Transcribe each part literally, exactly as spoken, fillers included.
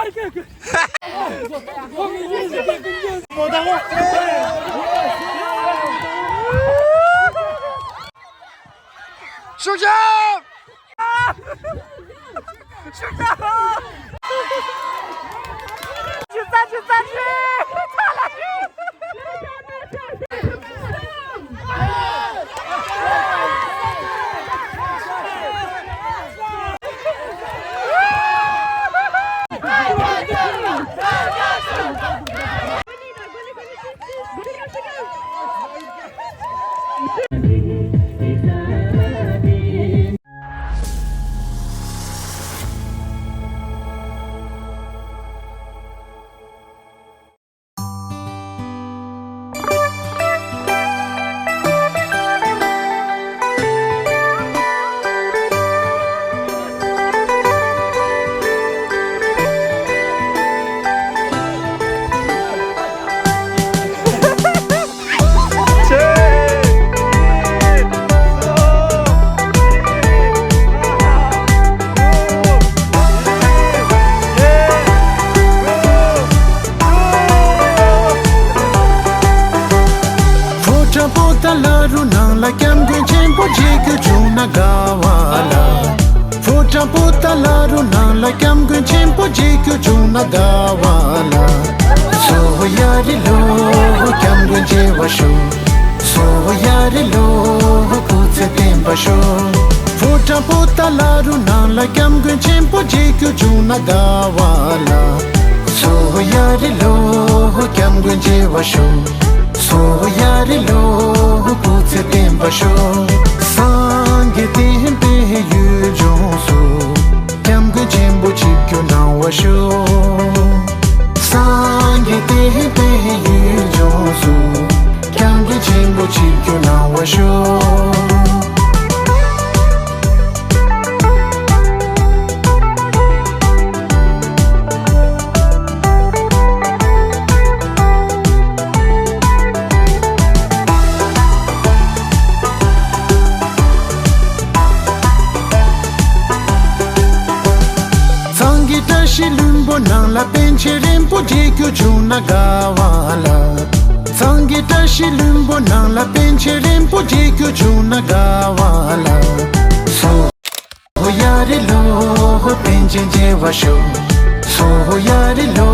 ཤུགས་རྒྱབ། ཤུགས་རྒྱབ། ཅི་ཙམ་ཅི་ཙམ་ཅི། ཕོ་བྲང་པོ་ཏཱ་ལ་རུ་ནང་ལ་སྐྱབས་མགོན་ཆེན་པོ་མཇལ་རྒྱུ་བྱུང་ན་དགའ་བ་ལ། ཕོ་བྲང་པོ་ཏཱ་ལ་རུ་ནང་ལ་སྐྱབས་མགོན་ཆེན་པོ་མཇལ་རྒྱུ་བྱུང་ན་དགའ་བ་ལ། སོ་ཡ་རི་ལོ་སྐྱབས་མགོན་མཇལ་བར་ཤོག་སོ་ཡ་རི་ལོ་སྐུ་ཚེ་བརྟན་པར་ཤོག་ཕོ་བྲང་པོ་ཏཱ་ལ་རུ་ནང་ལ་སྐྱབས་མགོན་ཆེན་པོ་མཇལ་རྒྱུ་བྱུང་ན་དགའ་བ་ལ། སོ་ཡ་རི་ལོ་སྐྱབས་མགོན་མཇལ་བར་ཤོག་སོ་ཡ་རི་ལོ་སྐུ་ཚེ་བརྟན་པར་ཤོག་སངས་རྒྱས་བསྟན་པའི་ཡུལ་ལྗོངས་སུ། སྐྱབས་མགོན་ཆེན་པོ་ཆིབས་བསྒྱུར་གནང་བར་ཤོག་སངས་རྒྱས་བསྟན་པའི་ཡུལ་ལྗོངས་སུ། སྐྱབས་མགོན་ཆེན་པོ་ཆིབས་བསྒྱུར་གནང་བར་ཤོག་གཙང་གི་བཀྲ་ཤིས་ལྷུན་པོ་ནང་ལ་པཎ་ཆེན་རིན་པོ་ཆེ་མཇལ་རྒྱུ་བྱུང་ན་དགའ་བ་ལ། གཙང་གི་བཀྲ་ཤིས་ལྷུན་པོ་ནང་ལ་པཎ་ཆེན་རིན་པོ་ཆེ་མཇལ་རྒྱུ་བྱུང་ན་དགའ་བ་ལ། སོ། ཡ་རི་ལོ་པཎ་ཆེན་མཇལ་བར་ཤོག་སོ་ཡ་རི་ལོ་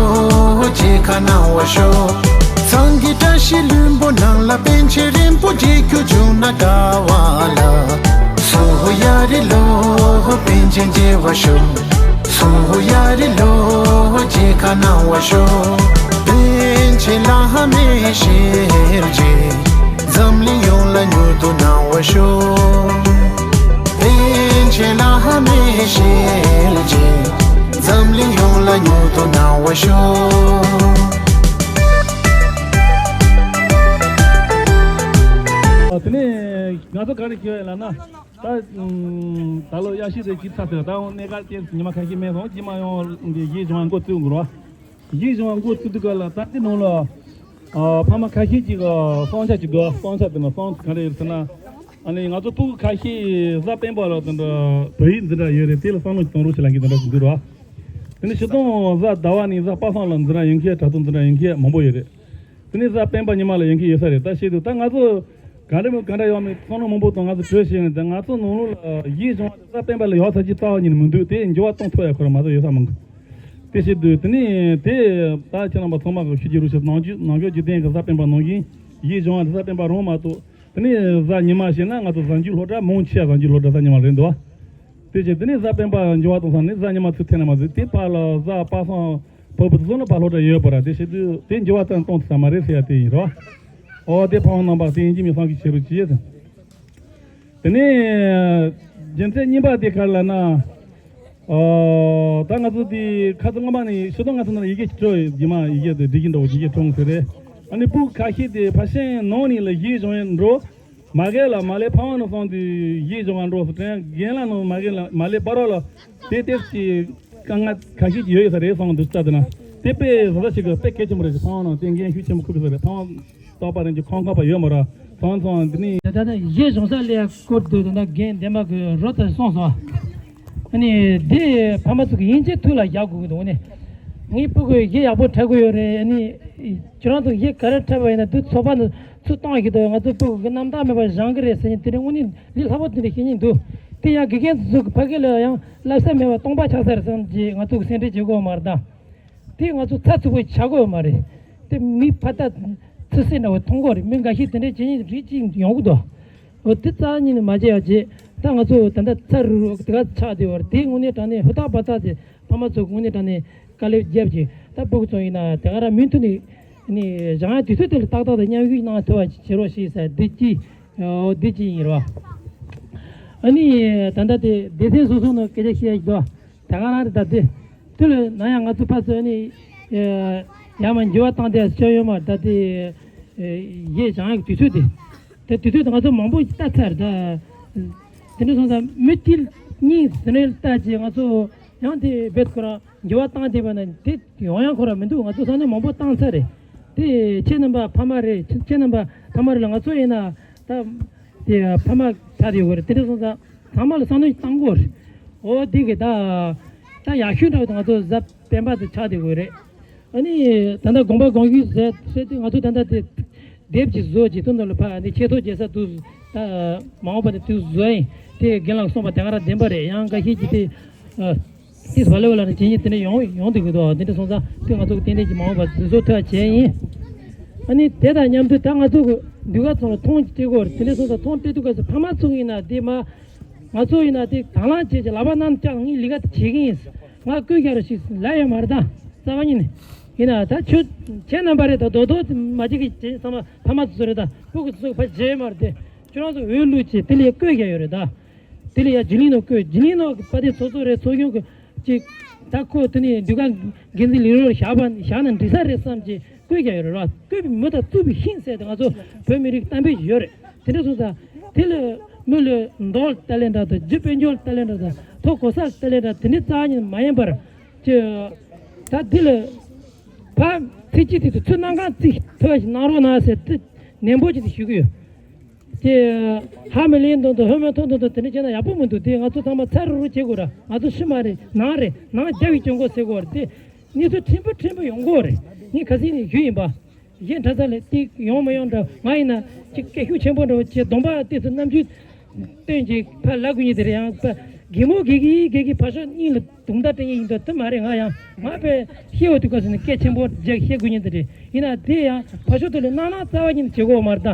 མཇལ་ཁ་གནང་བར་ཤོག་གཙང་གི་བཀྲ་ཤིས་ལྷུན་པོ་ནང་ལ་པཎ་ཆེན་རིན་པོ་ཆེ་མཇལ་རྒྱུ་བྱུང་ན་དགའ་བ་ལ། སོ་ཡ་རི་ལོ་པཎ་ཆེན་མཇལ་བར་ཤོག་སོ་ཡ་རི་ལོ་མཇལ་ཁ་གནང་བར་ཤོག་པཎ་ཆེན་བླ་མའི་ཞལ་མཇལ། འཛམ་གླིང་ཡོངས་ལ་མྱུར་དུ་གནང་བར་ཤོག་པཎ་ཆེན་བླ་མའི་ཞལ་མཇལ། འཛམ་གླིང་ཡོངས་ལ་མྱུར་དུ་གནང་བར་ཤོག་དེ་ནས་ང་ཚོ་ག་རེ་བྱས་ཡོད་ལབ་ན། ད་ད་ལོ་དབྱར་ཤིང་རེད་ཅིག་ཚར་ཟེར། ད་འོང་གནས་སྐབས་དེ་ཉི་མ་ཁ་ཤས་མེད་སོང་། རྗེས་མ་ཡང་འདི་གཞས་སྦྱང་འགོ་བཙུགས་འགྲོ་བ། གཞས་སྦྱང་འགོ་བཙུགས་དུས་སྐབས་ལ་ད་ལྟའི་ནང་ལ་ཨ་ཕ་མ་ཁ་ཤས་ཅིག་གསང་ཆ་ཅིག་འདུག་གསང་ཆ་དེ་ན་གསང་ག་རེ་ཡོད་ཟེར་ན། ཨ་ནི་ང་ཚོ་སྤུ་གུ་ཁ་ཤས་གཟའ་སྤེན་པ་ལ་དེ་འདྲ་བོད་ཡིག་འཛིན་གྲྭ་ཡོད་རེད། དེ་ལ་བསམ་བློ་གཏོང་རོགས་བྱེད་ལབ་མཁན་དེ་འདྲ་ཞིག་འདུག་ར། དེ་ནས་སྤྱིར་བཏང་གཟའ་ཟླ་བ་ནས་གཟའ་པ་སངས་ལ་འཛིན་གྲྭ་ཡོད་མཁན་གྲྭ་ཚང་འཛིན་གྲྭ་ཡོད་མཁན་མང་པོ་ཡོད་རེད། དེ་ནས་གཟའ་སྤེན་པ་ཉི་མ་ལ་ཡོང་གི་ཡོད་ས་རེད། ད་བཤད་དུས་ད་ང་ཚོ་ག་འདྲ་མོད་ག་འདྲ་ཡོད་མེད་བསམ་བློ་མང་པོ་བཏང་། ང་ཚོ་གྲོས་བྱས་ནས་ད་ང་ཚོ་ནང་ལོགས་ལ་གཞས་སྦྱང་བ་དེ་གཟའ་སྤེན་པ་ལ་ཡག་ས་ཅིག་རྩ་བ་ཉིད་ནས་མི་འདུག་དེ་འགྱུར་བ་གཏོང་ཐུབ་ཡ་ཁོ་རང་མ་གཏོགས་ཡོད་ས་མང་གི། དེ་བྱེད་དུས་དེ་ནས་དེ་ད་ཁྱེད་རྣམ་པ་ཚང་མ་གི་ཤེས་ཀྱི་རེད་ཤག་ནང་ཆོས་ནང་ཆོས་འཇིག་རྟེན་གྱི་གཟའ་སྤེན་པ་ནང་བཞིན་གཞས་སྦྱང་བ་དེ་གཟའ་སྤེན་པ་རང་མ་གཏོགས། དེ་ནས་གཟའ་ཉི་མ་བྱས་ན་ང་ཚོ་གཟའ་མཇུག་སློབ་གྲྭ་མང་ཆེ་བ་གཟའ་མཇུག་སློབ་གྲྭ་གཟའ་ཉི་མ་རེད་འདུག་བ། དེ་བཞིན་དེ་ནས་གཟའ་སྤེན་པ་འགྱུར་བ་གཏོང་ས་ནི་གཟའ་ཉི་མ་ཚུར་འཐེན་ན་མ་ཟད། དེ་བར་ལ་གཟའ་པ་སངས་བབས་པ་དེ་ཚོ་ནི་ཕར་སློབ་གྲྭ་ཡོད་པ་ར། དེ་བྱེད་དུས་དེ་འགྱུར་བ་ཙམ་གཏོང་ཐུབ་ས་མ་རེད་ཟེར་ཡ་དེ་ཡིན་རོ། ཨོ་དེ་ཕ་མ་རྣམ་པ་དེ་ཡིན་གྱི་མི་སང་གི་བྱེད་རོགས་གྱིས། དེ་ནས་རྒྱུ་མཚན་གཉིས་པ་དེ་ག་རེ་ལབ་ན། ཨོ་ད་ང་ཚོ་དེ་ཁ་སང་སྔོན་མ་ནས་ཤོད་དང་། ང་ཚོ་ནང་ཡི་གེ་སྤྲོ་ཡི་རྗེས་མ་ཡི་གེ་དེ་འབྲི་གི་འདྲ་བོ་ཡི་གེ་སྤྲོ་འོང་ཟེར་རེད། ཨ་ནི་སྤུ་གུ་ཁ་ཤས་དེ་ཕ་ཤེས་ནང་ནས་ལ་གཞས་སྦྱང་ཡས་འགྲོ། མ་གི་ལ་མ་ལས་ཕ་མ་ནང་སོང་དུས་གཞས་སྦྱང་བ་འགྲོ་ཟེར་དྲན། རྒན་ལགས་ནང་མ་གི་ལ་མ་ལས་པ་རོགས་ལ་དེ་ལྟས་ཀྱི་དཀའ་ངལ་ཁ་ཤས་ཀྱི་ཡོད་ཡོད་ས་རེད་སོང་དུས་ལྟ་དུས་ན། དེ་དཔེ་བཟོ་ལྟ་ཞིག་གི་དཔེ་གལ་ཆེན་པོ་རེད་ཟེར། ཕ་མ་ནང་དེ་འགན་ཤུགས་ཆེན་པོ་འཁུར་གི་ས་རེད། ཕ་མ་རྟག་པ་རང་གི་ཁང་ཁང་པ་ཡོད་མ་རེད་སོང་སོང་དེ་ནི། ད་ལྟ་གཞས་སྦྱང་ས་ལས་སྐོར་དུ་ད་ལྟ་རྒན་འདན་མ་གི་རོ་ལྟར་སོང་སོང་། ཨ་ནི་དེ་ཕ་མ་ཚོ་གི་ཡིན་གཅིག་ཐུགས་ལ་བཞག་དགོས་ཀྱི་འདུག་ནི། ངའི་སྤུ་གུ་གཞས་ཡག་པོ་འཁྲབ་གི་ཡོད་རེད། ཨ་ནི་ཁྱེད་རང་ཚོ་གཞས་ག་རེ་འཁྲབ་པ་ཡིན་ན་དེ་ཚོགས་པ་ནས་ཚུར་གཏོང་གི་འདུག་ང་ཚོ་སྤུ་གུ་གི་རྣམ་དག་མེད་པར་བཞེངས་གི་རེད་ཟེར་ནས་དེ་རིང་དངོས་གནས་ལས་སླ་པོ་དེ་འདྲ་བཤད་སྙིང་འདུག་དེ་ཡང་དགེ་རྒན་ཚོ་ཕ་གི་ལ་ཡང་བསླབ་ས་མེད་པར་སྟོང་པ་ཆགས་ས་རེད་བསམ་གྱི་ང་ཚོ་གི་སེམས་ཁྲལ་བྱེད་དགོས་མ་རེད་ད། དེ་ང་ཚོ་ཚགས་ཚུད་པོ་ཆགས་དགོས་མ་རེད། དེ་མི་ཕར་ལྟ་ཚུར་གསན་འདྲ་བོ་མཐོང་གི་རེད། མི་འགའ་ཤས་དེ་འདྲ་བྱེད་མཁན་རིགས་གཅིག་ཡོང་གི་འདུག་འོ་དེ་རྩ་ཉིད་ནས་མ་བྱེད་ཡ་བྱེད། ད་ང་ཚོ་ད་ལྟ་ཚ་རུ་རུ་དེ་ག་ཆགས་བསྡད་པ་རེད། དེ་དངོས་གནས་དྲང་གནས་ཧུར་ཐག་འབད་ཐག་བྱེད། ཕ་མ་ཚོ་དངོས་གནས་དྲང་གནས་དཀའ་ལས་བརྒྱབ་ཅིག་ད་སྤུ་གུ་ཚོ་ཡིན་ན་དེ་ག་རང་མུ་མཐུད་ནས་ནི་བཞེངས་ཡ་དུས་ཚོད་དེ་ལ་ཏག་ཏག་དང་མཉམ་ཞུགས་གནང་ཐུབ་པ་བྱེད་རོགས་ཞེས་ཟེར་འདི་གཅིག་འོ་འདི་གཅིག་ཡིན་རོགས། ཨ་ནི་ད་ལྟ་དེ་སྡེ་ཚན་སོ་སོ་ནང་སྐད་ཆ་བཤད་ཡ་ཞིག་འདུག་ད་ག་རང་རེད་ད་དེ། དེ་ལ་ན་ཡང་ང་ཚོ་ཕར་ཚུར་ནི་ཡར་མར་འགྱུར་བ་བཏང་བསྡད་ཆོག་ཡོད་མ་རེད་ད་དེ། གཞས་བཞེངས་ཡག་དུས་ཚོད་དེ། དེ་དུས་ཚོད་དེ་ང་ཚོ་མང་པོ་ཞིག་ལྟ་ཚར་ད། དེ་འདྲ་སོང་ཙང་མི་གཅིག་གཉིས་ཟིན་རེ་ལྟ་ཅིག་ང་ཚོ་ཡང་དེ་རྦད་ཁོ་རང་འགྱུར་བ་བཏང་བསྡད་པ་ན་དེ་ཡོང་ཡག་ཁོ་རང་མི་འདུག་ང་ཚོ་བསམ་བློ་མང་པོ་བཏང་ཚར་རེད། དེ་ཁྱེད་རྣམ་པ་ཕ་མ་རེད། ཁྱེད་རྣམ་པ་ཕ་མ་རེད་ལ་ང་ཚོ་ཡིན་ན་ད་དེ་ཕ་མ་ཆགས་ཡོད་གི་རེད། དེ་འདྲ་སོང་ཙང་ཚང་མ་ལ་བསམ་བློ་ཞིག་བཏང་དགོས་རེད། འོ་དེ་གི་ད་ད་ཡག་ཤོས་འདྲ་བོ་དེ་ང་ཚོ་གཟའ་སྤེན་པ་དེ་ཆགས་བསྡད་དགོས་རེད། ཨ་ནི་ད་ལྟ་དགོངས་པ་དགོངས་ཞུ་ཟེར་ཟེར་ཏེ་ང་ཚོ་ད་ལྟ་དེ་དེབ་ཅིག་བཟོ་ཅིག་ཏུ་འདི་ལ་ཕ་ནི་ཆེ་མཐོ་བརྗེ་ས་དུ་ད་མ་འོངས་པ་ནས་དུ་བཟོ་ཡིན་དེ་རྒན་ལགས་གསུངས་པ་དེ་ག་རང་བདེན་པ་རེད། ཡང་འགའ་ཤས་ཀྱིས་དེ་ཨ་ཏིས་བ་ལེ་བ་ལ་ནི་བྱེད་ཉིན་དེ་འདྲ་ཡོང་ཡོང་དུ་གི་དོ། དེ་འདྲ་སོང་ཙང་དེ་ང་ཚོ་གི་ཏན་ཏན་གྱི་མ་འོངས་པ་དུ་བཟོ་ཐུབ་པ་བྱས་ཡིན། ཨ་ནི་དེ་དང་མཉམ་དུ་ད་ང་ཚོ་གི་འདུས་ཁ་ཚང་ལ་མཐོང་ཅི་སྤྲད་དགོས་རེད། དེ་འདྲ་སོང་ཙང་མཐོང་སྤྲད་དུས་སྐབས་སུ་ཕ་མ་ཚོ་ཡིན་ན་དེ་མ། ང་ཚོ་ཡིན་ན་དེ་དང་བླངས་བྱས་ཀྱི་ལག་པ་གནམ་བརྐྱངས་ངས་ལས་ཀ་དེ་བྱེད་ཀྱི་ཡིན། ང་བསྐོས་རྒྱག་རོགས་ཞེས་ལབ་ཡོད་མ་རེད་ད། རྩ་བ་ཉིད་ནས་ཡིན་ན་ད་ཁྱོད་ཁྱེད་རྣམ་པ་རེད་ད་རྡོག་རྡོག་མ་བྱེད་ཀྱི་བྱེད་བསམ་པ་ཕ་མ་ཚོ་རེད་ད། སྤུ་གུ་ཚོ་ཕ་བྱེད་མ་རེད་དེ། ཁྱོད་རང་ཚོ་འོས་བླུགས་བྱས་དེ་ལས་བསྐོས་རྒྱག་ཡོད་རེད་ད། དེ་ལས་ཡ་རྒྱུན་ལས་ནང་བསྐོས་རྒྱུན་ལས་ནང་གི་ཕ་དེ་ཚོགས་གཙོ་རེད། ཚོགས་ཆུང་གི་ཅིག་ད་ཁོ་དེ་ནས་འདུས་ཁང་འགན་འཛིན་ལས་རོགས་བཞག་པ་བཞག་ན་འགྲིག་ས་རེད་བསམ་གྱི་བསྐོས་ཀྱང་ཡོད་རེད་ར། བསྐོས་པའི་མི་དང་བཙུགས་པའི་ཤིང་ཟེར་ཏེ་ང་ཚོ་བོད་མི་རིགས་གཏམ་དཔེ་ཡོད་རེད། དེ་འདྲ་སོང་ཙང་དེ་ལ་མི་ལ་མདོག་ལྟ་ལེ་འདྲ་དང་རྒྱུ་དཔལ་འབྱོར་ལྟ་ལེ་འདྲ་དང་ཐོ་གོ་ས་ལྟ་ལེ་འདྲ་དེ་འདྲའི་རྩ་བ་ཉིད་མ་ཡིན་པར་ཅི། ད་འདི་ལ་ཕ་ཚིག་གཅིག་དེ་ཚོ་ཚུར་གནང་གང་ཚིག་ཐོས་ཤིག་གནང་རོགས་གནང་ཟེར་དེ་ནན་པོ་ཅིག་དེ་ཞུ་གི་ཡོད། དེ་ཧ་མི་ལེན་དོན་དུ་ཧོ་མོན་ཐོང་དོན་དུ་དེ་འདྲ་བྱས་ན་ཡག་པོ་མི་འདུག་དེ་ང་ཚོ་ཚང་མ་ཚ་རུ་རུ་བྱེད་དགོས་ར། ང་ཚོ་ཤི་མ་རེད་ནང་རེད་ནང་རྒྱ་བའི་གྱོང་གོ་ཟེར་དགོས་ར། དེ་གནས་ཚུལ་ཕྲན་བུ་ཕྲན་བུ་ཡོང་གོ་རེད། ངས་ཁ་སང་ནས་ཞུས་ཡིན་པ། གཞན་གྲྭ་ཚང་ལ་དེ་ཡོང་མ་ཡོང་འདྲ་ང་ཡིན་ན་ཅིག་སྐད་ཤུགས་ཆེན་པོ་འདྲ་བོ་བྱས་གདོང་པ་དེ་ཚོ་རྣམ་འགྱུར་སྟོན་གྱི་ཕ་ལ་དགོས་ཉིད་དེ་རེད། ཡང་པ་གད་མོ་གད་ཀྱི་གད་ཀྱི་ཕ་ཤོ་གཉིས་ལ་དུང་ད་སྤྲད་ཉིད་ཡིན་འདུག་དེ་མ་རེད། ང་ཡང་ང་པས་ཤེས་འོ་དུས་སྐབས་སུ་ནས་སྐད་ཆེན་པོ་རྒྱག་ཤེས་དགོས་ཉིད་དེ་རེད། ཡིན་ན་དེ་ཡང་ཕ་ཤོ་དེ་ལ་གནང་ན་རྩ་བ་ཉིད་བྱེད་དགོས་མ་རེད་ད།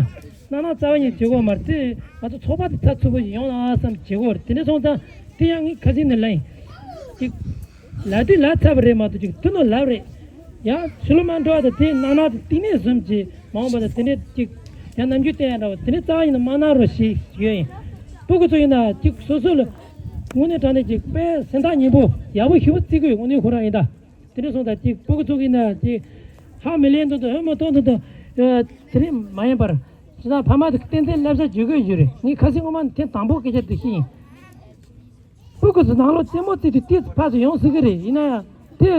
ནང་ནང་རྩ་བ་ཉིད་བྱེད་དགོས་མ་རེད་དེ། ང་ཚོ་ཚོགས་པ་དེ་ཚགས་ཚུད་པོ་ཞིག་ཡོང་ན་བསམ་བྱེད་དགོས་རེད། དེ་འདྲ་སོང་ཙང་དེ་ཡང་ངས་ཁ་སང་ནས་ལབ་ཡིན། ཅིག་ལབ་དུས་ལབ་ཚར་བ་རེད་མ་གཏོགས་ཅིག་དུ་ནོ་ལབ་རེད། ཡང་ཕྱི་ལོ་མ་འགྲོ་བ་དང་དེ་ནང་ནང་དེ་བསྟི་གནས་བཟུམ་གྱི་མ་འོངས་པ་དང་དེ་འདྲས་ཅིག་ཡང་ནམ་རྒྱུན་བསྟན་ཡང་འདྲ་བ་དེ་འདྲས་རྩ་བ་ཉིད་ནས་མ་གནང་རོགས་ཞེས་ཡོད་ཡིན། སྤུ་གུ་ཚོ་ཡིན་ན་ཅིག་སོ་སོ་ལ་དངོས་གནས་དྲང་གནས་ཅིག་དཔེ་སེམས་ཐག་ཉེ་པོ་ཡག་པོ་ཞེ་པོ་བརྩི་དགོས་དངོས་གནས་ཁོ་རང་ཡིན་ད། དེ་འདྲ་སོང་ཙང་ཅིག་སྤུ་གུ་ཚོ་གིས་ན་ཅིག་ཧ་མི་ལེན་དུ་དུ་ཧོན་མོ་གཏོང་དུ་དུ་དེ་རིང་མ་ཡིན་པར་ཇི་ལྟར་ཕ་མ་དེ་གཏན་གཏན་བསླབ་བྱ་ཇུས་འགོད་ཞུ་རེད། ངས་ཁ་སང་སྔོན་མ་ནས་ཐེངས་དང་པོ་སྐད་ཆ་དེ་ཤེས་ཡིན། སྤུ་གུ་ཚོ་ནང་ལོགས་རྩེད་མོ་རྩེ་དུས་ཏིས་ཕ་ཚོ་ཡོང་སྲིད་གི་རེད། ཡིན་ན་ཡང་དེ་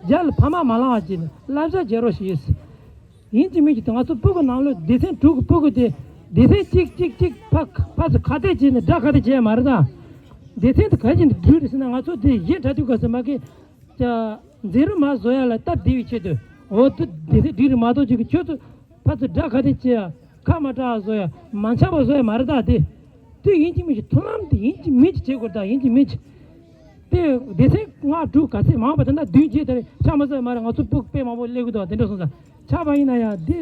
རྒྱ་ལ་ཕ་མ་མ་ལང་བ་ཅིག་བསླབ་བྱ་བྱེད་རོགས་ཞུས་ཡོད། ཡིན་གཅིག་མིན་གཅིག་དེ་ང་ཚོ་སྤུ་གུ་ནང་ལོགས་སྡེ་ཚན་དྲུག་གི་སྤུ་གུ་དེ་སྡེ་ཚན་གཅིག་གཅིག་གཅིག་ཕ་ཕ་ཚོ་ཁ་གཏད་བྱས་ནས་དགྲ་ཁ་གཏད་བྱས་མ་རེད་ད། སྡེ་ཚན་དེ་ག་ཅིག་འདི་བསྒྲུབས་རེད་ཟེར་ན་ང་ཚོ་དེ་གཞས་འཁྲབ་དུས་སྐབས་སུ་མ་གི་ཅ། འཛིན་རིམ་མ་བཟོ་ཡ་ལ་སྟབས་བདེ་བའི་ཆེད་དུ་འོ་དུ་བདེ་སེ་འགྲིག་རེད་མ་གཏོགས་ཅིག་གི་ཁྱོད་ཚོ་ཕར་ཚུར་དགྲ་ཁ་གཏད་བྱེད་ཡ་ཁ་མ་གྲག་བཟོ་ཡ་མ་འཆམ་པ་བཟོ་ཡ་མ་རེད་ད། དེ་དུས་ཡིན་གཅིག་མིན་གཅིག་མཐུན་ལམ་དེ་ཡིན་གཅིག་མིན་གཅིག་བྱེད་དགོས་ད། ཡིན་གཅིག་མིན་གཅིག་དེ་སྡེ་ཚན་ལྔ་དྲུག་ག་ཚད་མང་བ་དེ་འདྲ་བདུན་བརྒྱད་དེ་ཆགས་མ་ཚར་མ་རེད། ང་ཚོ་སྤུ་གུ་དཔེ་མང་པོ་སླེབས་གི་འདུག་དེ་འདྲ་སོང་ཙང་ཆགས་པ་ཡིན་ན་ཡང་དེ།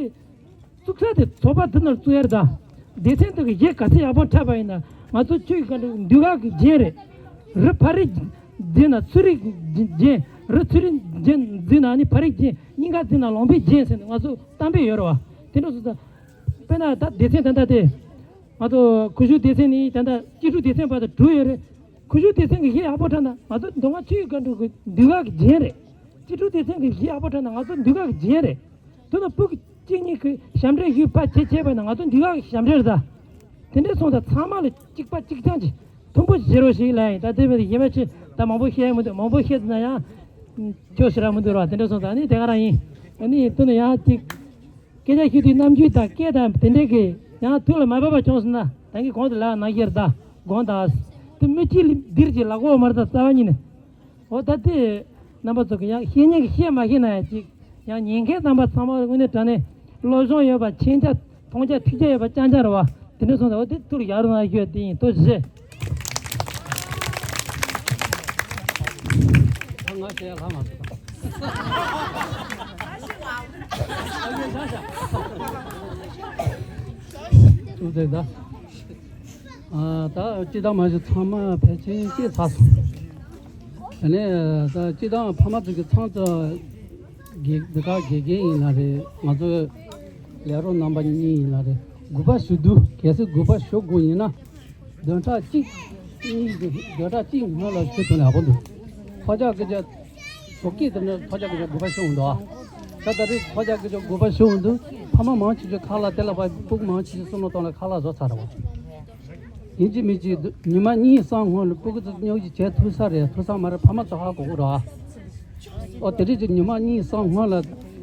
བཙུགས་ས་དེ་ཚོགས་པ་འདི་ནང་བཙུགས་ཡ་རེད་ད། སྡེ་ཚན་དེ་གི་གཞས་ག་ཚད་ཡག་པོ་འཁྲབ་པ་ཡིན་ན་ང་ཚོ་ཆོས་ཀྱི་བཀའ་འགྲོ་འདུལ་ཁང་གི་རྒྱན་རེད། རི་ཕ་རི་རྒྱན་ན་ཚུ་རི་རྒྱན། རི་ཚུ་རི་རྒྱན་འཛིན་ན་ནི་ཕ་རི་རྒྱན། སྙིང་ག་འཛིན་ན་ལོང་པའི་རྒྱན་ཟེར་ནས་ང་ཚོ་གཏམ་དཔེ་ཡོད་རེད་བ། དེ་འདྲ་སོང་ཙང་དཔེར་ན་ད་སྡེ་ཚན་ད་ལྟ་དེ་ང་ཚོ་ཁུ་བྱུག་སྡེ་ཚན་ནི་ད་ལྟ་སྐྱིད་སྡུག་སྡེ་ཚན་བར་དུ་དྲུག་ཡོད་རེད། ཁུ་བྱུག་སྡེ་ཚན་གྱི་གཞས་ཡག་པོ་འཁྲབ་ན་ང་ཚོ་མདོ་སྔགས་ཆོས་ཀྱི་བཀའ་འགྲོ་གི་འདུལ་ཁང་གི་རྒྱན་རེད། སྐྱིད་སྡུག་སྡེ་ཚན་གྱི་གཞས་ཡག་པོ་འཁྲབ་ན་ང་ཚོ་འདུལ་ཁང་གི་རྒྱན་རེད། དེ་ནས་སྤུ་གུ་གཅིག་གཉིས་ཀྱི་ཞབས་འདྲེན་ཞུས་ཕར་བྱེད་བྱས་པ་ན་ང་ཚོ་འདུལ་ཁང་གི་ཞབས་འདྲེན་རེད་ད། དེ་འདྲས་སོང་ཙང་ཚང་མ་ལ་གཅིག་པ་གཅིག་རྐྱང་གྱིས་མཐུན་པོ་བྱེད་རོགས་ཞེས་ལབ་ཡིན། ད་དེ་བས་གཞན་མ་ཆེ་ད་མང་པོ་བཤད་ཡ་མི་འདུག་མང་པོ་བཤད་ན་ཡང་ཁྱོད་ཞེ་དྲག་མི་འདུག་ར། དེ་འདྲས་སོང་ཙང་ཨ་ནི་དེ་ག་རང་ཡིན། ཨ་ནི་དེ་ནས་ཡང་གཅིག་སྐད་ཆ་ཤོད་དུས་རྣམ་འགྱུར་དང་སྐད་དང་དེ་འདྲས་ཀྱི་ཡང་ཐུགས་ལ་མ་བབས་པ་བྱུང་སོང་ན་ད་གིན་གོང་དུ་ལབ་ནང་བཞིན་རེད་ད། དགོངས་དག་དེ་མི་གཅིག་ལ་འདིར་གྱི་ལག་འོག་མ་རེད་ད་རྩ་བ་ཉིད་ནས། འོ་ད་དེ་ རྣམ་པ་ཚོ་གི་ཡང་ཤེས་མཁན་གྱིས་ཤེས་མ་ཤེས་ན་ཡང་ཅིག་ཡང་ཉན་མཁན་རྣམ་པ་ཚང་མ་དངོས་གནས་དྲང་གནས་བློ་སྦྱོང་ཡོད་པ་མཁྱེན་ཆ་མཐོང་ཆ་ཐུགས་ཆ་ཡོད་པ་རྐྱང་རྐྱང་རེད་བ། དེ་འདྲ་སོང་ཙང་འོ་དེ་ཐུགས་ལ་བཞག་རོགས་གནང་ཞུ་ཡ་དེ་ཡིན། ཐུགས་རྗེ་ཆེ། ང་བཤད་ཡ་ལྷག་མ་སོང་། ཐུགས་རྗེ་ཆེ། ད་སྤྱི་བཏང་མ་གཞི་ཚང་མ་ཕལ་ཆེར་ཤེས་ཚར་སོང་། དེ་ནས་ད་སྤྱི་བཏང་ཕ་མ་ཚོ་གི་ཚང་ཚོ་དགེ་འདི་ག་དགེ་རྒན་ཡིན་ན་རེད། ང་ཚོ་ལས་རོགས་རྣམ་པ་གཉིས་ཡིན་ན་རེད། དགོས་པ་ཞུ་དུས་གལ་སྲིད་དགོས་པ་ཞུ་དགོས་ཡིན་ན། བདུན་ཕྲག་གཅིག་གཉིས་ཀྱི་བདུན་ཕྲག་གཅིག་སྔོན་ལ་ཞུ་ཐུབ་ན་ཡག་པོ་འདུག་ཁོ་ཅག་གི་ཅག་ཞོགས་ཀས་དེ་ནས་ཁོ་ཅག་གི་ཅག་དགོས་པ་ཞུ་འོང་འདུག་ད་ད་རེས་ཁོ་ཅག་གི་ཅག་དགོས་པ་ཞུ་འོང་དུས་ཕ་མ་མང་ཆེ་ཤོས་ཁ་ལག་དེ་ལ་ཕ་སྤུ་གུ་མང་ཆེ་ཤོས་བསམ་བློ་གཏོང་ལ་ཁ་ལག་བཟོ་ཚར་རེད་བ། ཡིན་གཅིག་མིན་གཅིག་ཉི་མ་གཉིས་གསུམ་སྔོན་ལ་སྤུ་གུ་ཚོ་སྙོག་གཞི་བྱེད་ཐུབ་ས་རེད། ཐུབ་ས་མ་རེད། ཕ་མ་ཚོ་ཧ་གོ་གི་རེད་བ། ཨོ་དེ་རེད་ཅིག་ཉི་མ་གཉིས་གསུམ་སྔོན་ལ་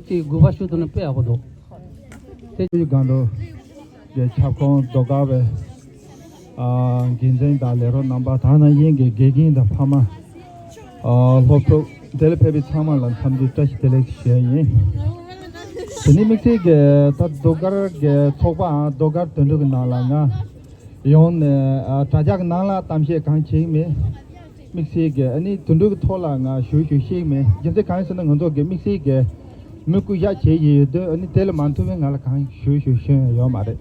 ཅིག་དགོས་པ་ཞུ་ཐུབ་ན་དཔེ་ཡག་པོ་འདུག་དེ་ཆུ་སྒང་དུ་གི་ཁྱབ་ཁོངས་ཟློས་གར་བའི་ཨ་འགན་འཛིན་དང་ལས་རོགས་རྣམ་པ་དང་ནང་བཞིན་གྱི་དགེ་རྒན་དང་ཕ་མ། ཨ་སློབ་ཕྲུག་དེ་ལ་ཕེབས་པའི་ཚང་མ་ལ་འཚམས་འདྲི་བཀྲ་ཤིས་བདེ་ལེགས་ཞུ་ཡ་ཡིན། དེ་ནས་དམིགས་བསལ་གྱི་ད་ཟློས་གར་གྱི་ཚོགས་པའམ་ཟློས་གར་དོན་གྲུབ་ཀྱི་ནང་ལ་ང་ཡོང་ནས་ཨ་དྲ་རྒྱ་གི་ནང་ལ་གཏམ་བཤད་གང་བྱེད་ཀྱི་མེད། དམིགས་བསལ་གྱི་ཨ་ནི་དོན་གྲུབ་ཀྱི་ཐོག་ལ་ང་ཞུ་ཞུ་ཤེས་ཀྱི་མེད། རྒྱུ་མཚན་གང་ཡིན་ཟེར་ན་ང་ཚོ་གི་དམིགས་བསལ་གྱི་མི་སྐུ་གཞག་བྱེད་ཀྱི་ཡོད་དུས་ཨ་ནི་དེ་ལ་མ་མཐུན་པའི་ང་ལ་གང་ཞུ་ཞུ་ཤེས་ཡོད་མ་རེད།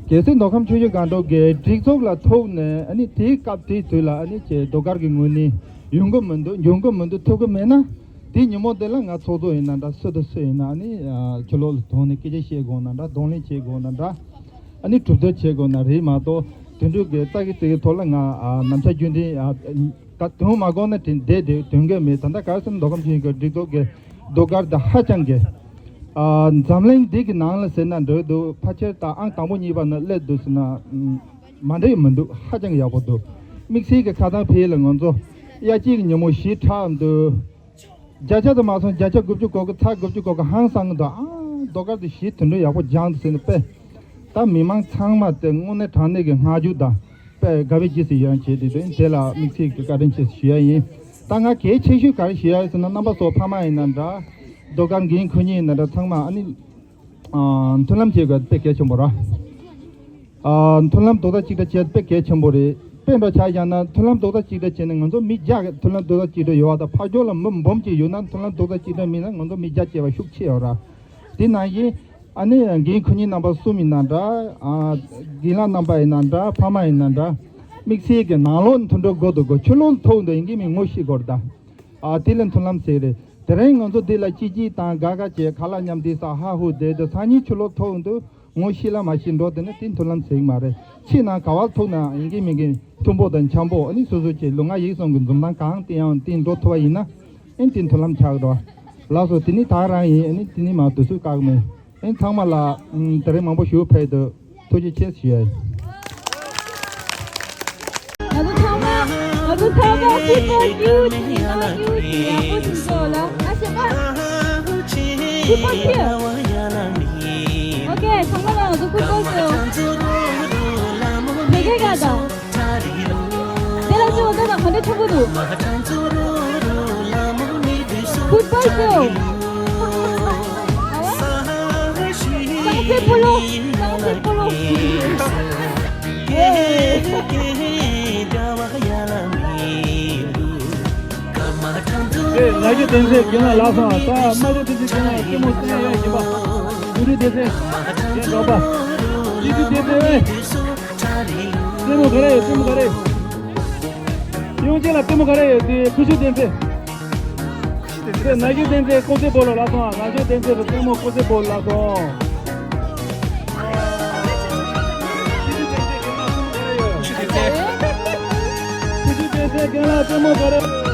གལ་སྲིད་མདོ་ཁམས་ཆུ་བཞི་སྒང་དྲུག་གི་སྒྲིག་འཛུགས་ལ་ཐུག་ནས་ཨ་ནི་དེའི་སྐབས་དེའི་དུས་ལ་ཨ་ནི་ཀྱི་ཟློས་གར་གྱི་ངོས་ནས་ཡོང་གི་མི་འདུག་འབྱུང་གི་མི་འདུག་ཐུབ་ཀྱི་མེད་ན། དེའི་ཉིན་མོ་དེ་ལ་ང་ཚོགས་གཙོ་ཡིན་ན་འདྲ་སུ་དང་སུ་ཡིན་ན་ཨ་ནི་ཨ་ཕྱི་ལོགས་ལ་ཐོན་ནས་སྐད་ཆ་བཤད་དགོས་ན་འདྲ། གདོང་ལེན་བྱེད་དགོས་ན་འདྲ། ཨ་ནི་གྲུབ་འབྲས་བྱེད་དགོས་ན་རེད་མ་གཏོགས་དོན་གྲུབ་ཀྱི་ཙག་གི་ཙིག་གི་ཐོག་ལ་ང་ཨ་ནམ་ཞག་རྒྱུན་ལྡན་ཨ་ད་དོན་མ་གོ་ན་དྲིན་བསྡད་དེ་དོན་གྱི་མེད། ད་ལྟ་ག་རེ་ཟེར་ན་མདོ་ཁམས་ཆུ་བཞི་སྒང་དྲུག་སྒྲིག་འཛུགས་ཀྱི་ཟློས་གར་དེ་ཧ་ཅང་གི་ཨ་འཛམ་གླིང་འདི་གི་ནང་ལ་ཟེར་ན་འགྲིག་འདུག་ཕལ་ཆེར་ད་ཨང་དང་པོ་གཉིས་པ་ནང་སླེབས་འདུག་ཟེར་ན་ཨམ་མ་འགྲིག་མི་འདུག་ཧ་ཅང་ཡག་པོ་འདུག་དམིགས་བསལ་གྱི་ཁ་སང་ཕ་གི་ལ་ང་ཚོ་དབྱར་སྐྱིད་ཀྱི་ཉིན་མོ་ཞེ་དྲག་འདུག་བརྒྱ་ཆ་དུ་མ་སོང་བརྒྱ་ཆ་དགུ་བཅུ་གོ་གི་ཚར་དགུ་བཅུ་གོ་གི་ཧང་སང་གི་འདུག་ཨ་ཟློས་གར་དེ་ཞེ་དོན་འགྲོ་ཡག་པོ་སྦྱངས་འདུག་ཟེར་ནས་དཔེ། ད་མི་མང་ཚང་མ་དེ་དངོས་གནས་དྲང་གནས་ཀྱི་བསྔགས་བརྗོད་དང་དཔེ་དགའ་བའི་རྗེས་སུ་ཡི་རང་བྱས་ཏེ་དེ་དེ་ལ་དམིགས་བསལ་གྱི་བཀའ་དྲིན་ཆེ་ཞུ་ཡ་ཡིན། ད་ང་གལ་ཆེ་ཤོས་ག་རེ་ཞུ་ཡ་ཡོད་ཟེར་ན་རྣམ་པ་ཚོ་ཕ་མ་ཡིན་ན་འདྲ། ཟློས་གར་འགན་འཁུར་མཁན་ཡིན་ན་འདྲ་ཚང་མ་ཨ་ནི། ཨ་མཐུན་ལམ་བྱེད་དགོས་དཔེ་གལ་ཆེན་པོ་རེད། ཨ་མཐུན་ལམ་རྡོག་རྩ་གཅིག་སྒྲིལ་བྱེད་དཔེ་གལ་ཆེན་པོ་རེད། དཔེ་འདྲ་ཆ་བཞག་ན་མཐུན་ལམ་རྡོག་རྩ་གཅིག་སྒྲིལ་བྱས་ནས་ང་ཚོ་མི་བརྒྱ་མཐུན་ལམ་རྡོག་རྩ་གཅིག་སྒྲིལ་ཡོད་པ་དང་ཕར་ཕྱོགས་ལ་མི་འབུམ་གཅིག་ཡོད་ན་མཐུན་ལམ་རྡོག་རྩ་གཅིག་སྒྲིལ་མེད་ན་ང་ཚོ་མི་བརྒྱ་བྱས་པ་ཤུགས་ཆེ་ཡོད་རེད། དེ་ནང་བཞིན་ཨ་ནི་འགན་འཁུར་མཁན་རྣམ་པ་གསུམ་ཡིན་ན་འདྲ། ཨ་རྒན་ལགས་རྣམ་པ་ཡིན་ན་འདྲ་ཕ་མ་ཡིན་ན་འདྲ། དམིགས་བསལ་གྱི་ནང་ལོགས་མཐུན་སྒྲིལ་དགོས་འདུག་གོ་ཕྱི་ལོགས་ཐོག་འདི་ཡིན་གྱི་མི་ངོ་ཤེས་དགོས་རེད་ད། ཨ་དེ་ལ་མཐུན་ལམ་ཟེར་རེད། དེ་རིང་ང་ཚོ་འདི་ལ་སྐྱིད་སྐྱིད་དང་དགའ་དགའ་བྱས་ཁ་ལག་མཉམ་འདི་ཟ་ཧ་ཧུ་བསྡད་དུས་སང་ཉིན་ཕྱི་ལོགས་ཐོག་འདི་ངོ་ཤེས་ལ་མ་ཤེས་འགྲོ་དེ་ནི་དེ་མཐུན་ལམ་ཟེར་གྱི་མ་རེད། ཕྱི་ནང་ག་བ་ཐུག་ན་ཡིན་གྱི་མིན་གྱི་མཐུན་པོ་དང་འཆམ་པོ་ཨ་ནི་སོ་སོ་བྱས་ལུས་ངག་ཡིད་གསུམ་གྱི་འཛུམ་མདངས་གང་བསྟན་ཡང་བསྟན་འགྲོ་ཐུབ་པ་ཡིན་ན་ཨེ་དེ་མཐུན་ལམ་ཆགས་འགྲོ། ལགས་སོ། དེ་ནི་ད་རང་ཡིན། ཨ་ནི་དེ་ནི་མ་དུས་ཚོད་བཀག་མེད། ཨ་ནི་ཚང་མ་ལ་ཨམ་དེ་རིང་མང་པོ་ཞུ་ཕེབས་དུས། ཐུགས་རྗེ་ཆེ་ཞུ་ཡ་ཡིན། ང་ཚོ་ཚང་མ་ང་ཚོ་ཚང་མ་ཕུཊ་བོལ་ཁྱུ་ཅིག་ཡིན་ན་ཁྱུ་ཅིག་ཡག་པོ་ཞིག་འགྲོ་ལ་ཨ་ཞེ་པ། ཕུཊ་བོལ་ཁྱུ། ཨོ་ཁེ། ཚང་མ་ལ་ང་ཚོ་ཕུཊ་བོལ་ཁྱུ། བོད་སྐད་ག་དང་། དེ་ལ་ཅི་འོ་ད་དང་ག་འདྲ་ཆེན་པོ་འདུག་ཕུཊ་བོལ་ཤོ། ཨ་ཙང་ཕེ་ཕོ་ལོ། ཙང་ཕེ་ཕོ་ལོ། ཨེ། ཨེ། ན་གཞོན་བསྟན་འཛིན་རྒན་ལགས་ལགས་སོང་། ད་སྨྲ་བརྗོད་བསྟན་འཛིན་རྒན་ལགས་ལྟད་མོ་བསྟན་ཡ་ཡིན་པ། གུ་རུ་བསྟན་འཛིན། རྒན་གྲོགས་པ། ཀི་ཀི་བསྟན་འཛིན་ཨེ། ལྟད་མོ་ག་རེ་ཡོད། ལྟད་མོ་ག་རེ་ཡོད། ཡོང་ཅེ་ལ་ལྟད་མོ་ག་རེ་ཡོད་དེ། ཁུ་ཤུ་བསྟན་འཛིན། ན་གཞོན་བསྟན་འཛིན་སྐུ་ཚེ་སྤོ་ལོ་ལགས་སོང་། ན་གཞོན་བསྟན་འཛིན་ལ་ལྟད་མོ་སྐུ་ཚེ་སྤོ་ལོ་ལགས་སོང་། ཁུ་ཤུ་བསྟན་འཛིན་རྒན་ལགས་ལྟད་མོ་ག་རེ།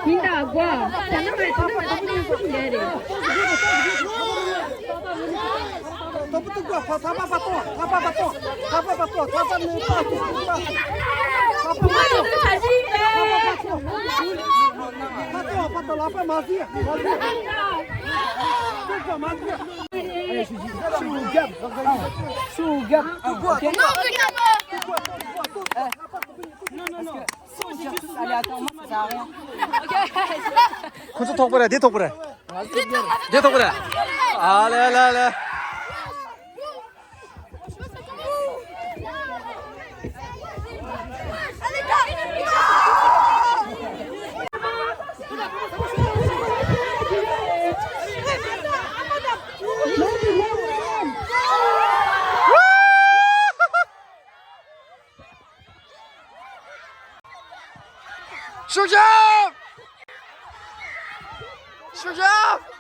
ཡིན་ད་གོ། ད་ནི་མ་ཐོབ་ན་ད་ནི་སུ་ལས་རེད། ཁོ་ཚོ་ཐོག་པ་རེད། དེ་ཐོག་པ་རེད། དེ་ཐོག་པ་རེད། ཨ་ལེ་ལེ་ལེ། ཤུགས་རྒྱབ། ཤུགས་རྒྱབ།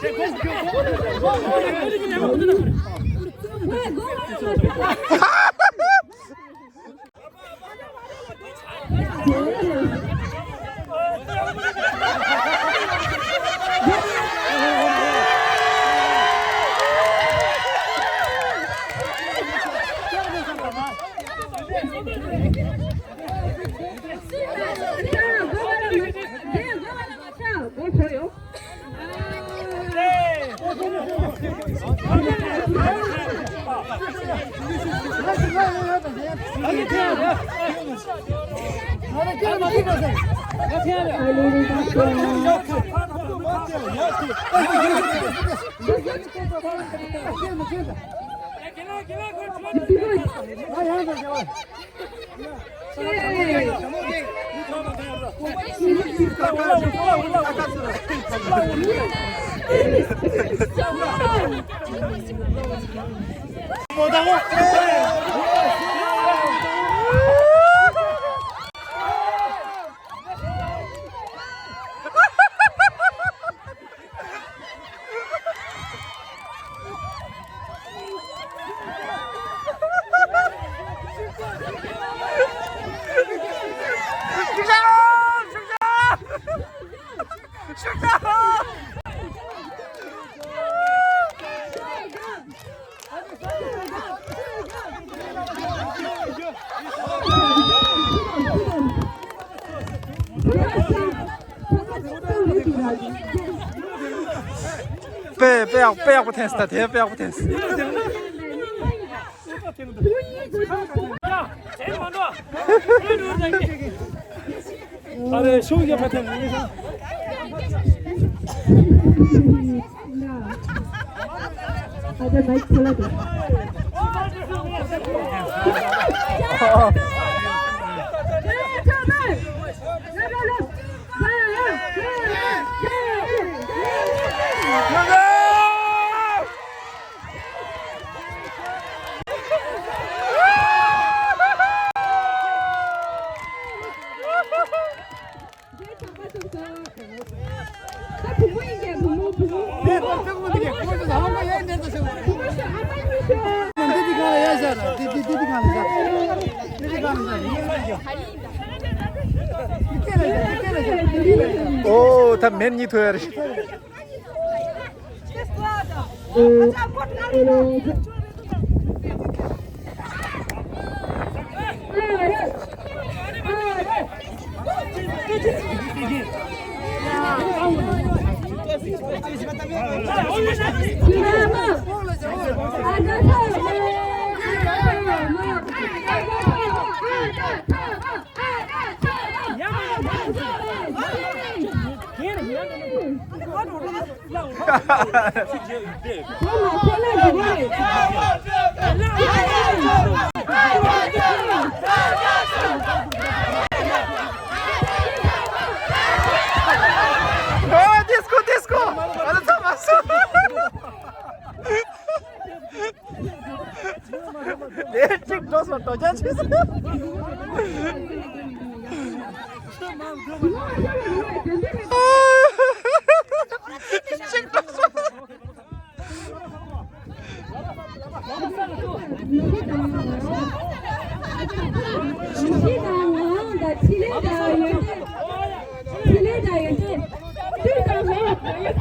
ཐེ་ཐེ་ཐེ། དཔེ་དཔེ་ཡག་དཔེ་ཡག་པོ་འཐེན་སོང་། ད་དེ་དཔེ་ཡག་པོ་འཐེན་སོང་། ཨ་རེ་ཤུགས་རྒྱབ་པ་དེ་ངས་ཨ་ད་མའིག་ཁོ་ལ་དེ། ཨོ། ད་མེར་གཉིས་ཐོན་ཡ་རེད། ཨོ། ཌིས་ཀོ་ཌིས་ཀོ། ཨ་ད་ཚང་མ་སོང་། ལས་གཅིག་འགྲོ་སོང་། འགྲོ་རྒྱ་ཆེ་སོང་། གཅིག་འགྲོ་སོང་། ཤུགས་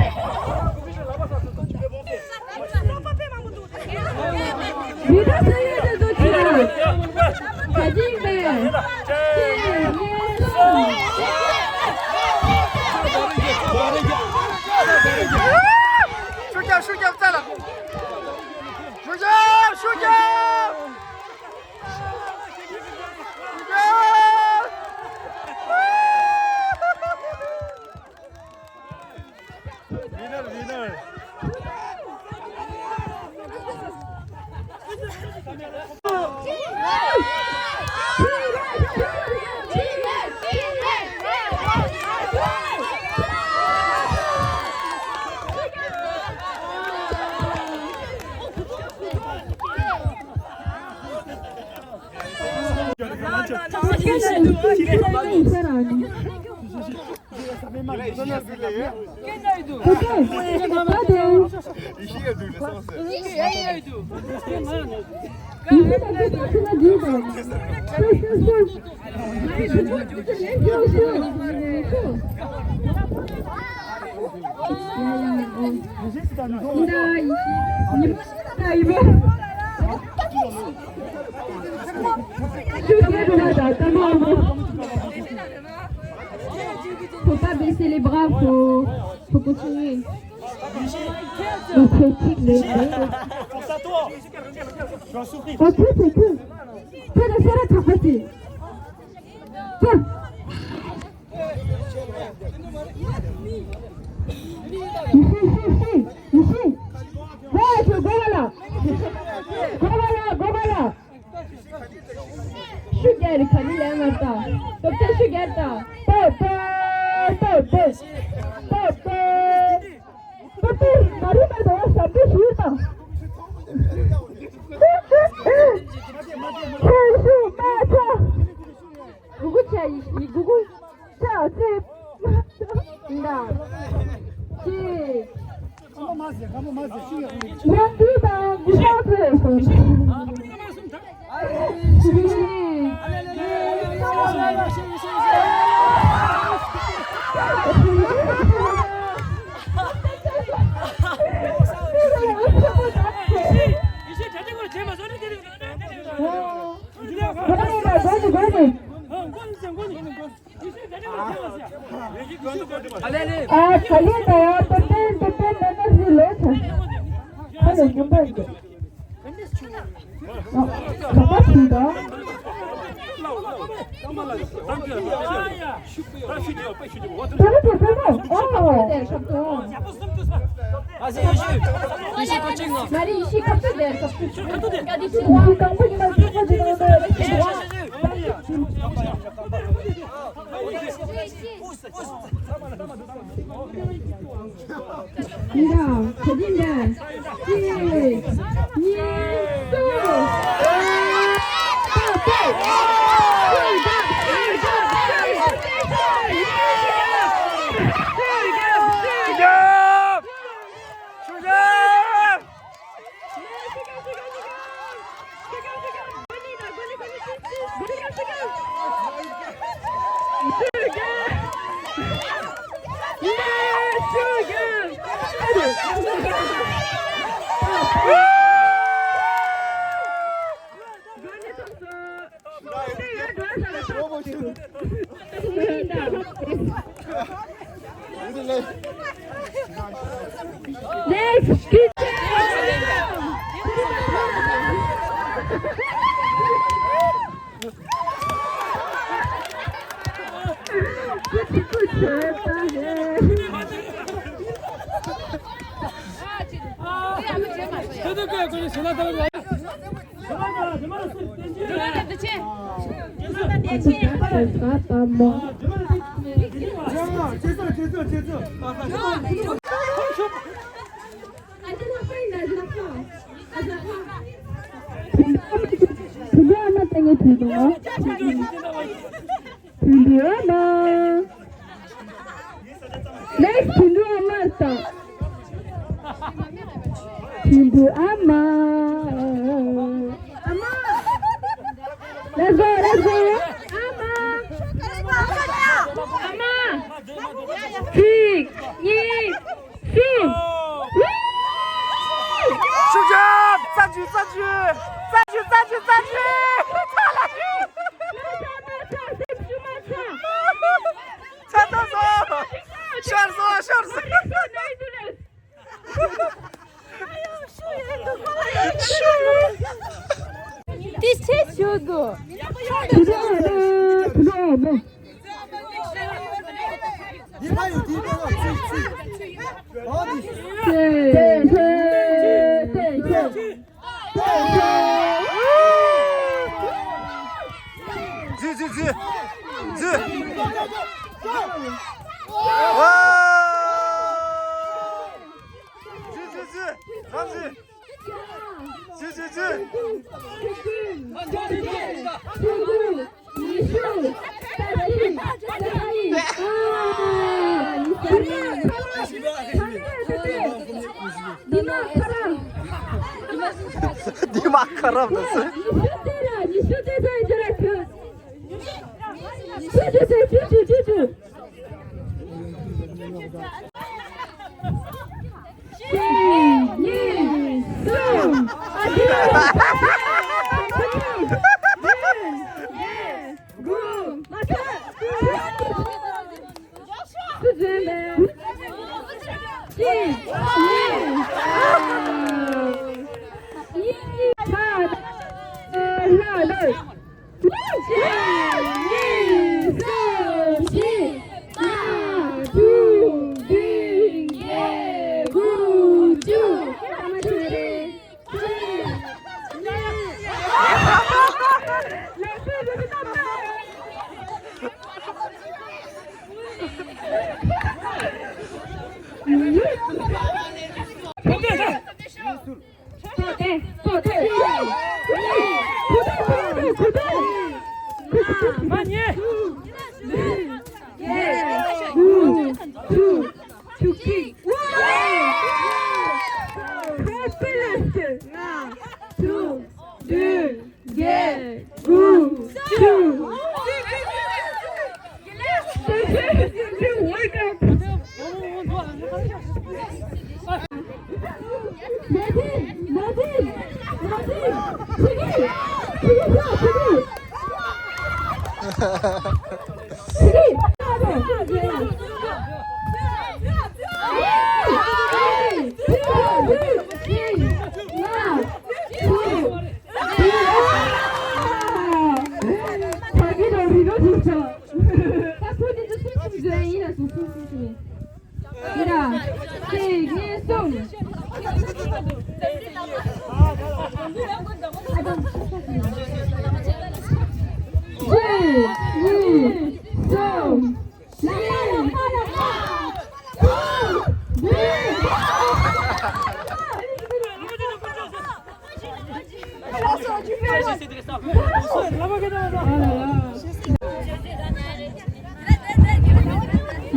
རྒྱབ། ཤུགས་རྒྱབ། རྩ་ལ། ཤུགས་རྒྱབ། ཤུགས་རྒྱབ། ཤུགས་རྒྱབ། Winner, winner. Faut pas baisser les bras, faut, faut continuer. On critique les, les... Ok, c'est cool. Fais le serré, t'as pas dit. ཡེ་ཤེས། ཡེ་ཤེས། ཡེ་ཤེས། ཡེ་ཤེས། ཧོ་ཆུ་གོ་བ་ལ། གོ་བ་ལ། གོ་བ་ལ། ཤུ་རྒྱ་རི་ཁ་ནི་ལས་མར་ད། སྟོབས་ཆེ་ཤུ་རྒྱ་ད། སྟོབས་ཆེ། སྟོབས་ཆེ། སྟོབས་ཆེ། སྟོབས་ཆེ་མ་རི་མ་ད་ཞབས་ཏུ་ཞུས་དང་། ཆེ་ཤུ་མ་ཆེ། གུ་གུ་ཆ་ཡི་ཡི་གུ་གུ་ཆ་སེ། འདའ། ཅི། ཡང་དུས་དང་གུ་ཤ་ཚོས་སོང་། ཨ་ཁ་ལེ་ད་ཡ་ཏན་ཏན་ཏན་ཏན་ན་ན་ཟི་ལོ་ཆ། ཁ་ལེ་ཉམས་པ་ཡིན། ཨ་ཁ་པ་ཐུང་ད། ཏེ་ཏེ་ཏེ་ཏེ། ཨོ། ཨ་ཟེ་ཡེ་ཤེས། ཡེ་ཤེས་ཁ་ཆེ་ང་། ང་རེ་ཡེ་ཤེས་ཁ་ཆེ་དེ་ཁ་ཆེ། ཁ་ཆེ་དེ། ཡེ་ཤེས་གང་པོ་ཡིན་ན་ཁ་ཆེ་དེ་ཁ་ཆེ། ཡིན་ད། ག་དེ་འདྲ། གཅིག་གཉིས། གསུམ། Next, ཐུན་དྲུག་ཨ་མ། Next ཐུན་དྲུག་ཨ་མ་ལྟ། ཐུན་དྲུག་ཨ་མ། ཨ་མ། Let's go, let's go. ཨ་མ། ཨ་མ། གཅིག་གཉིས། གསུམ། ཤུགས་ཆེ། རྩ་ཆུ། རྩ་ཆུ། རྩ་ཆུ། རྩ་ཆུ། རྩ་ཆུ། ཚ་ལ་ཆུ། ཚ་ཚ་སོང་། ཤོར་སོང་། ཤོར་སོང་། དེ་ཆེ་ཤོས་དོ། དེ་ཕ་ཡུལ་དེ་པའི་ཚིག་ཚིག་ཨོ་དེ། ཏེ་ཏེ་ཏེ་ཏེ། ཛི་ཛི་ཛི། ཛི། ཝའོ། ཛི་ཛི་ཛི། ཛི་ཛི་ཛི། འདི་མ་ཁ་རམ་ན་སུ། གཅིག་གཉིས། གསུམ། ཨ་ཏི། དགུ། མ་ཚད། སུ་འཛོལ་མེད། གཅིག་གཉིས། གཉིས་གཉིས། ལྷ་ལྷ་ལྷ། གཅིག་གཉིས། མ་ཉེ། དྲུག་དྲུག་དྲུག་གཅིག་ལྔ་དྲུག་བདུན་བརྒྱད་དགུ་བཅུ།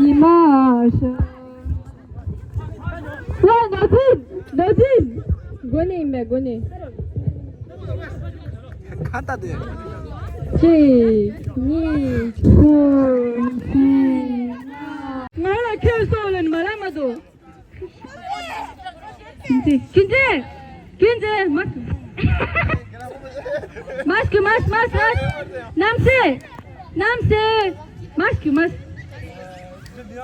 ཉི་མ་ཤར། ལོ་ནོ་ཛིན། ནོ་ཛིན། དགོན་ནས་ཡིན་པས། དགོན་ནས། ཁ་ཏ་དེ། གཅིག་གཉིས། གསུམ། བཞི། ང་ལ་ཁྱོད་སོགས་ལ་མ་ལ་མ་དོ། ཀུན་མཛེས། ཀུན་མཛེས། ཀུན་མཛེས། མ་སྐྱུ། མ་སྐྱུ། མ་སྐྱུ། མ་སྐྱུ། མ་སྐྱུ། རྣམ་སྲས། རྣམ་སྲས། མ་སྐྱུ། མ་སྐྱུ། ཨ།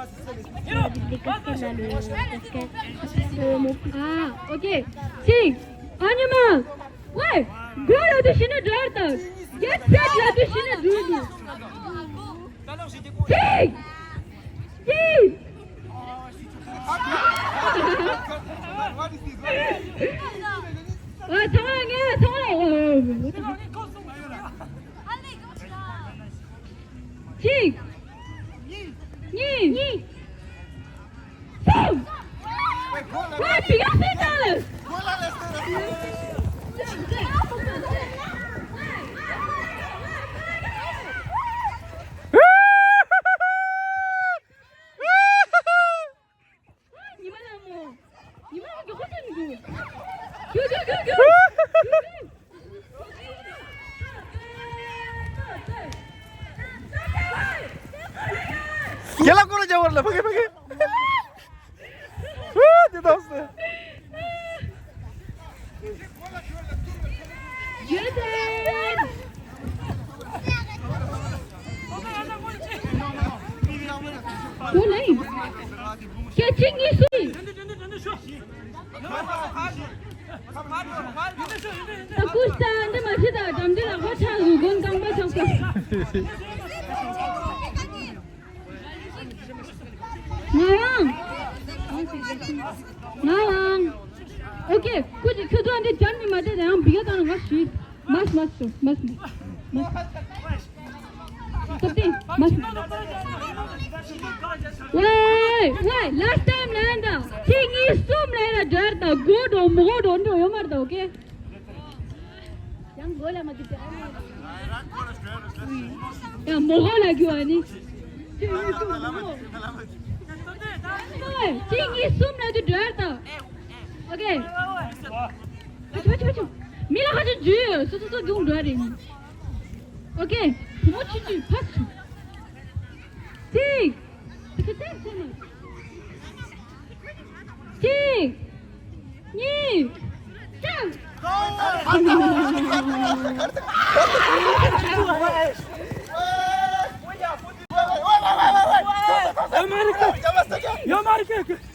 ཨོ་ཀེ། གཅིག་ཨ་ཉི་མ། ཝེ། གོ་ལ་དུ་ཤི་ན་འགྲོ་ཡར་དང་། གེད་སེད་ལ་དུ་ཤི་ན་འགྲོ་དུ། གཅིག་གཅིག་ཨ། ཚང་མ་ངས་ཚང་མ། གཅིག་གཉིས། གཉིས། གསུམ། ཝེ། བི་ག་སེ་ཏ། ཉི་མ་ལ་མོ། ཉི་མ་ལ་མགྱོགས་པོ་ཅན་འདུག་རྒྱུགས་རྒྱུགས་རྒྱུགས་རྒྱུགས། རྒྱ་ལ་སྐོར་རྒྱག་བར་ལ་ཕ་གི་ཕ་གི། ཨ། དེ་ལྟ་སེ། ཡོད་དེ། ཁྱོད་ལ་ཡིན། ཁྱེད་གཅིག་གཉིས་གསུམ། ད་ཀུ་སྟ་འདི་མ་ཤི་ད་འགྲམ་འདི་ལ་ཧོ་ཆག་རུ་དགོན་རྐང་པ་ཆག་ས། ང་ཡང་། ང་ཡང་། ཨོ་ཀེ། ཁུ་ཅི་ཁྱོད་ཚོ་འདི་འཇམ་ནི་མ་དེ་ཡང་བི་ག་དང་ང་ཞི། མ་སི་མ་སི་མ་སི་མ་སི། སྟོབས་ལྡན་མ་སི། ཝེ་ཝེ། ལ་སི་ཊའིམ་ལ་ཡིན་ད། གཅིག་གཉིས་གསུམ་ལ་ཡིན་ན་འདྲ་ད། གོ་འགྲོ་མོ་གོ་འགྲོ་འགྲོ་ཡོད་མ་རེད་ད། ཨོ་ཀེ། ཡང་མོ་གོ་ལ་རྒྱུ་ཨ་ནི། གཅིག་གཉིས་གསུམ་ལ་དུ་འགྲོ་ཡར་དང་། ཨོ་ཀེ། ཕ་ཆུ་ཕ་ཆུ་ཕ་ཆུ། མི་ལ་ཁ་ཆུ་འཇུ་ཡོད། སོ་སོ་སོ་རྒྱུང་འགྲོ་རེད་ནི། ཨོ་ཀེ། བུ་མོ་ཆུ་ཆུ་ཕ་ཆུ། གཅིག་གཅིག་གཉིས། ཡོད་མ་རེད། ཡོད་མ་རེད།